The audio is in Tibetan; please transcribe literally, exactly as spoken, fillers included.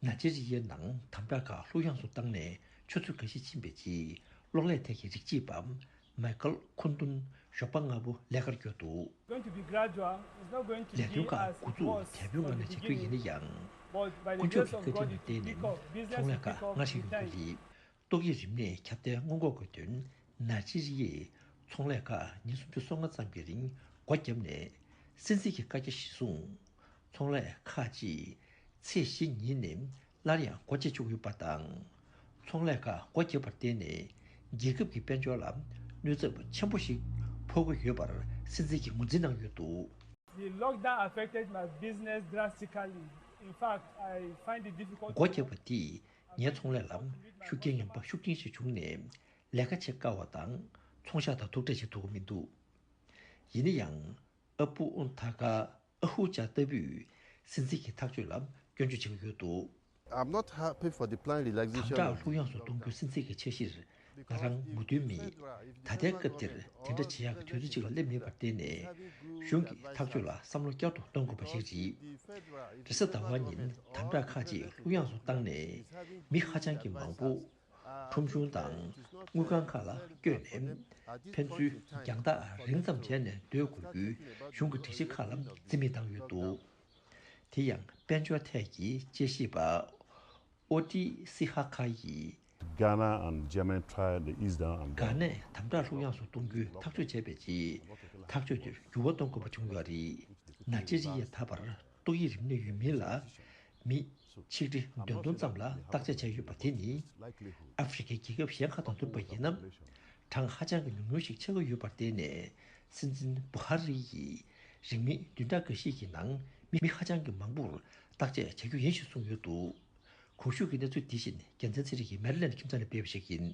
ནཱི་ཇི་རི་ཡའི་ནང་དམ་དྲག་ཁག་གློག་ཡངས་སུ་བཏང་ནས་ཆུ་ཚོད་འགའ་ཤས་ཕྱིན་པའི་རྗེས། གློག་ཀླད་ཐད་ཀྱི་རིགས་དཔྱད་པ་མའི་ཀལ་ཁོན་ཏུན་ཞོགས་པ་སྔ་པོ་ལས་ཀར་བསྐྱོད་འདུག། Going to be gradual. It's not going to ལས་དོན་be ཁག་as འགོ་འཛུགས་forced དལ་པོའི་ངང་ནས་བྱ་རྒྱུ་ཡིན་ན་ཡང་། But by the དཀོན་མཆོག་grace གི་of བཀའ་དྲིན་God, ལ་བརྟེན་ནས་ཚོང་ལས་ཁག་སྔར་བཞིན་ཡོང་རྒྱུ་རེད། ཏོག་དབྱིབས་རིམས་ནད་ཁྱབ་གདལ་སྔོན་འགོག་གི་དོན། ནཱི་ཇི་རི་ཡའི་ཚོང་ལས་ཁག་ཉིན་སུམ་ཅུ་སོ་ལྔ་ཙམ་གྱི་རིང་སྒོ་བརྒྱབ་ནས། སྲིད་འཛིན་གྱི་བཀའ་རྒྱ་གཞིར་བཟུང་། ཚོང་ལས་ཁག་ཅིག་ཚེས་བཞི་ཉིན་ནས་སླར་ཡང་སྒོ་འབྱེད་བཅུག་ཡོད་པ་དང་། ཚོང་ལས་ཁག་སྒོ་བརྒྱབ་པར་བརྟེན་ནས། རྒྱལ་ཁབ་ཀྱི་དཔལ་འབྱོར་ལ་གནོད་ཚབས་ཆེན་པོ་ཞིག་ཕོག་གི་ཡོད་པར་སྲིད་འཛིན་གྱིས་ངོས་འཛིན་གནང་ཡོད་འདུག། The lockdown affected my business drastically. In fact, I find it difficult སྒོ་བརྒྱབ་པ་དེས་ངའི་ཚོང་ལས་ལ་ཤུགས་རྐྱེན་ངན་པ་ཤུགས་ཆེན་ཞིག་བྱུང་ནས། ལས་ཀ་བྱེད་དཀའ་བ་དང་། ཚོང་ཤག་དང་ཐུག་འཕྲད་བྱེད་ཐུབ་ཀྱི་མི་འདུག། ཡིན་ན་ཡང་། ཨ་པུ་ཨུན་ཐ་ཀ་ཨ་ཧུ་ཅཱ་ལྟ་བུས་སྲིད་འཛིན་གྱི་ཐག་གཅོད་ལ་སྐྱོན་བརྗོད་བྱེད་ཀྱི་ཡོད་འདུག། I'm not happy for the planned དམ་relaxation དྲག་of གློག་ཡངས་སུ་གཏོང་རྒྱུའི་སྲིད་འཛིན་གྱི་འཆར་གཞིར་ང་རང་མོས་མཐུན་མེད། ད་ལྟའི་སྐབས་འདིར་དེ་འདྲ་བྱེད་ཡག་གི་དུས་ཚོད་ཅིག་ལ་སླེབས་མེད་པར་བརྟེན་ནས། གཞུང་གི་ཐག་གཅོད་ལ་བསམ་བློ་བསྐྱར་དུ་གཏོང་དགོས་པ་ཞིག་རེད། རེས་གཟའ་ཟླ་བ་ཉིན་དམ་དྲག་ཁག་ཅིག་གློག་ཡངས་སུ་བཏང་ནས། མི་ཧ་ཅང་གི་མང་པོ། ཁྲོམ་གཞུང་དང་དངུལ་ཁང་ཁག་ལ་བསྐྱོད་ནས། ཕན་ཚུན་རྒྱང་ཐག་རིང་ཙམ་བྱས་ནས་སྡོད་དགོས་རྒྱུའི་གཞུང་གི་སྒྲིག་གཞི་ཁག་ལ་རྩིས་མེད་བཏང་ཡོད་འདུག། དེ་ཡང་དཔལ་འབྱོར་ཐད་ཀྱི་དཔྱད་ཞིབ་པ་ཨོ་ཏི་སི་ཧ་ཁ་ཡིས། Ghana and Germany tried to ease down and གྷ་ནས་དམ་དྲག་གློག་ཡངས་སུ་གཏོང་རྒྱུའི་ཐག་གཅོད་བྱས་པའི་རྗེས། ཐག་གཅོད་དེར་འགྱུར་བ་གཏོང་དགོས་པ་བྱུང་ཡོད་རེད། ནཱི་ཇི་རི་ཡས་ད་བར་ཏོག་དབྱིབས་རིམས་ནད་ཡོད་མིན་ལ། མི་ཆིག་ཁྲི་བདུན་སྟོང་ཙམ་ལ་བརྟག་དཔྱད་བྱས་ཡོད་པ་དེ་ནི། ཨ་ཧྥེ་རི་ཁའི་རྒྱལ་ཁབ་གཞན་ཁག་དང་བསྡུར་བ་ཡིན་ན། གྲངས་ཧ་ཅང་གི་ཉུང་ཉུང་ཞིག་ཆགས་ཀྱི་ཡོད་པར་བརྟེན་ནས། སྲིད་འཛིན་བུ་ཧ་རི་ཡིས་རིང་མིན་བདུན་ཕྲག་འགའ་ཤས་ཀྱི་ནང་མི་མི་ཧ་ཅང་གི་མང་པོར་བརྟག་དཔྱད་བྱ་རྒྱུ་ཡིན་ཞེས་གསུངས་ཡོད་འདུག། གོང་ཞུས་ཀྱི་གནས་ཚུལ་འདི་བཞིན་རྒྱལ་མཚན་ཚེ་རིང་གིས་མེ་རི་ལེན་ཌི་ཁྱིམ་ཚང་ནས་སྤེལ་བ་ཞིག་ཡིན།